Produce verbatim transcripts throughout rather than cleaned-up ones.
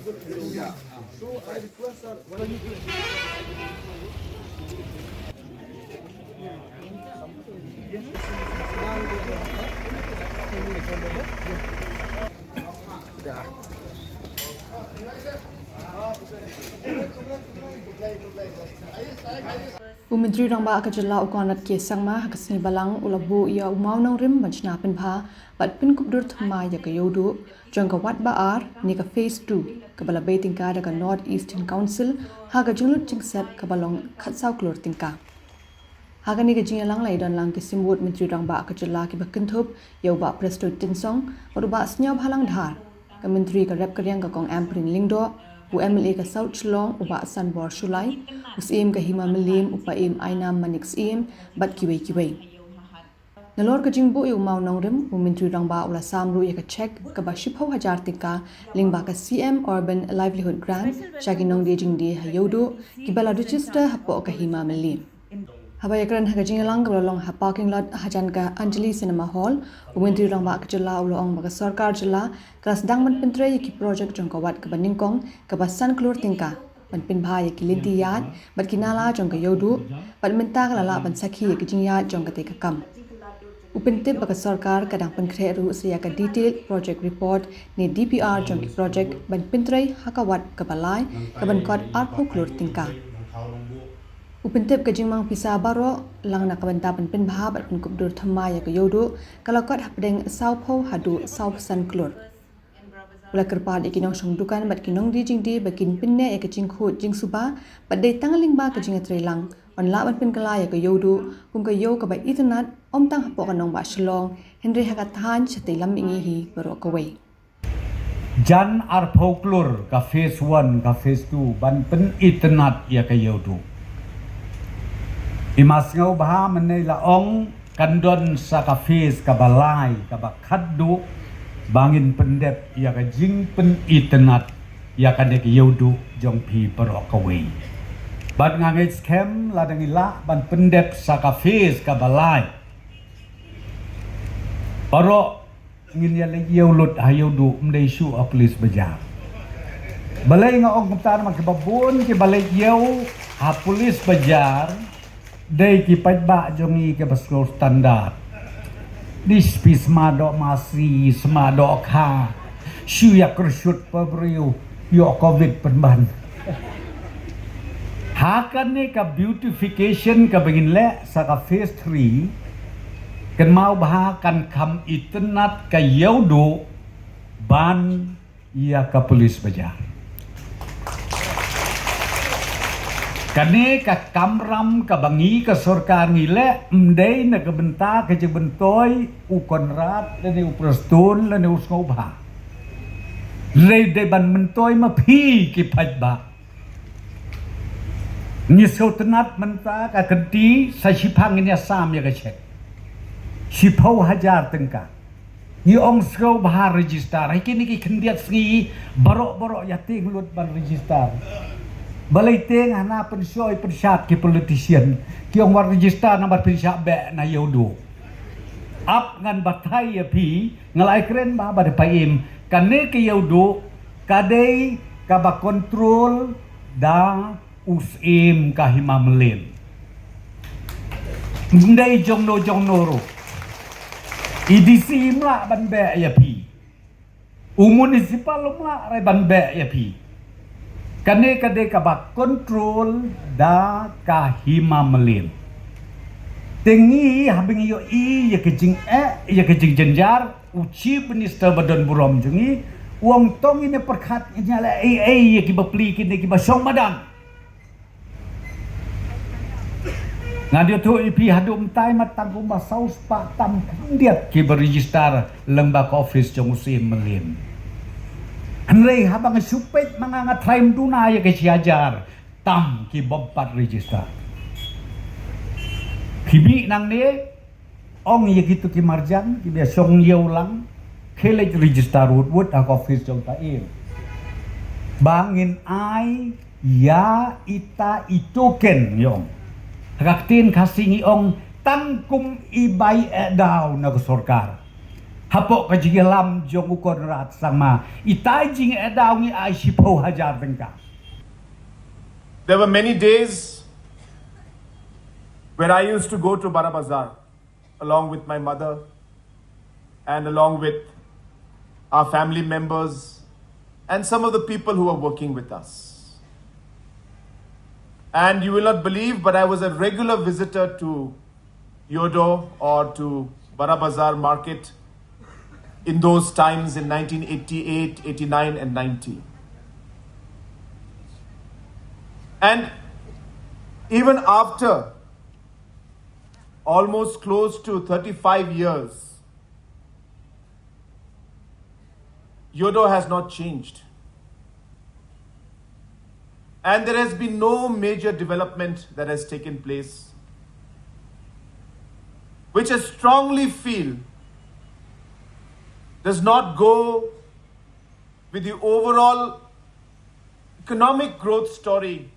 U Myntri Rangbah ka jylla u Conrad K Sangma ha ka sngi Balang u la buh ïa u mawnongrim ban shna pynbha bad pynkupdur thymmai ïa ka Ïewduh jong ka wat ba ar ne ka phase two kaba la bei tyngka da ka North Eastern Council ha ka jinglut jingset kaba long khatsaw klur tyngka. Ha kane ka jingïalang la ïadon lang ki symbud Myntri Rangbah ka jylla kiba kynthup ïa u Bah Prestone Tynsong bad u Bah Sniawbhalang Dhar, ka Myntri ka rep ka riang ka Kong Ampareen Lyngdoh, u M L A ka South Shillong u Bah Sanbor Shullai, u Syiem ka Hima Mylliem u Paiem Ainam Manik Syiem bad kiwei kiwei. Nalor ka jingbuh ïa u mawnongrim, u Myntri Rangbah u la sam ruh ïa ka cheque kaba shiphew hajar tyngka lyngba ka C M Urban Livelihood Grant sha ki nongdie jingdie ha Ïewduh kiba la register hapoh ka Hima Mylliem. Haba ïakren ha ka jingïalang kaba la long ha parking lot hajan ka Anjali Cinema Hall, u Myntri Rangbah ka jylla u la ong ba ka sorkar jylla ka la sdang ban pyntrei ïa ki projek jong ka wat kaba nyngkong kaba san klur tyngka ban pynbha ïa ki lynti ïaid bad ki nala jong ka Ïewduh bad mynta ka la lah ban sakhi ïa ki jingïaid jong katei ka kam. U pyntip ba ka sorkar ka dang pynkhreh ruh sa ïa ka Detailed Project Report ne D P R jong ki projek ban pyntrei ha ka wat kaba lai kaban kot arphew klur tyngka. U pyntip ka jingmang pisa baroh lang na ka bynta ban pynbha bad pynkupdur thymmai ïa ka Ïewduh ka la kot hapdeng sawphew haduh sawphew san klur. U la kyrpad ïa ki nongshong dukan bad ki nongdie jingdie ba kin pynneh ïa ka jingkhuid jingsuba bad dei tang lyngba ka jingïatreilang yn lah ban pynkylla ïa ka Ïewduh kum ka ïew kaba itynnad, ym tang hapoh ka nongbah Shillong hynrei ha ka thaiñ shatei lam mihngi hi baroh kawei. Jan arphew klur ka phase one, ka phase two ban pynitynnad ïa ka Ïewduh. I ma sngewbha mynne la ong kan don sa ka phase kaba lai kaba khatduh ba ngin pyndep ïa ka jingpynitynnad ïa kane ka Ïewduh jong phi baroh kawei. Bad nga ngeit skhem lada ngi lah ban pyndep sa ka phase kaba lai, baroh ngin ïa leit ïew lut ha Ïewduh, ym dei shuh ha Police Bazar. Balei nga ong kumta? Namar kiba bun kiba leit ïew ha Police Bazar dei ki paidbah jong ngi kiba sngewthuh standard. Dei spi sma doh masi, sma doh kha, shu ïa kyrshut pa briew, ïoh covid pynban. Ha kane ka beautification kaba ngin leh sa ka phase three, kynmaw bha kan kham itynnad ka Ïewduh ban ïa ka Police Bazar. Kane ka kamram kaba ngi ka sorkar ngi leh ym dei na ka bynta ka jingmyntoi u Conrad lane u Prestone lane u Sngewbha. Dei, dei ban myntoi ma phi ki paidbah. Ngi sngewtynnad mynta ka kynti sa shiphang ngin ïa sam ïa ka cheque. Shiphew hajar tyngka. Ngi ong sngewbha register. Ha kine ki khyndiat sngi baroh baroh ïa tieng lut ban register. Balei tieng? Hana pynshoi pynshad ki politician. Ki ong wat register namar pynshah beh na Ïewduh. Ap ngan batai ïa phi, nga la ai kren bha ba da phi im. Kane ka Ïewduh ka dei kaba control da u Syiem ka Hima Mylliem. Ym dei jongno jongno ruh. I D C ym lah ban beh ïa phi. U municipal ym lah re ban beh ïa phi. Kane ka dei kaba control da ka Hima Mylliem. Te ngi haba ngi ïohi ïa ka jingeh, ïa ka jingjynjar, u Chief Minister ba don burom jong ngi u ong to ngin ïa pyrkhat, ngin ïa leh ei ei ïa kiba pli kine kiba shong madan. Ngan ïathuh ïa phi, haduh mynta ma tang kumba saw spah tam khyndiat kiba register lyngba ka office jong u Syiem Mylliem. Hynrei haba nga shu peit ma nga, nga tharai ym duna ïa ka shi hajar tam ki bym pat register. Phi mih nangne, ong ïa kito ki marjan kiba shong ïew lang, khie leit register wut wut ha ka office jong ta im. Ba ngin ai ïa ita i token, ïong. Ha ka ktien Khasi ngi ong tang kum i bai eh daw na ka sorkar. Hapoh ka jingïalam jong u Conrad Sangma, itai jingeh daw ngi ai shiphew hajar tyngka. There were many days where I used to go to Bara Bazar along with my mother and along with our family members and some of the people who were working with us. And you will not believe, but I was a regular visitor to Yodo or to Bara Bazar market in those times in nineteen eighty-eight, eighty-nine, and ninety. And even after almost close to thirty-five years, Yodo has not changed. And there has been no major development that has taken place, which I strongly feel does not go with the overall economic growth story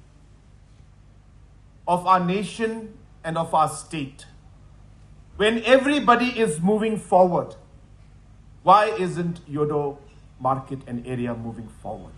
of our nation and of our state. When everybody is moving forward, why isn't Yodo market and area moving forward?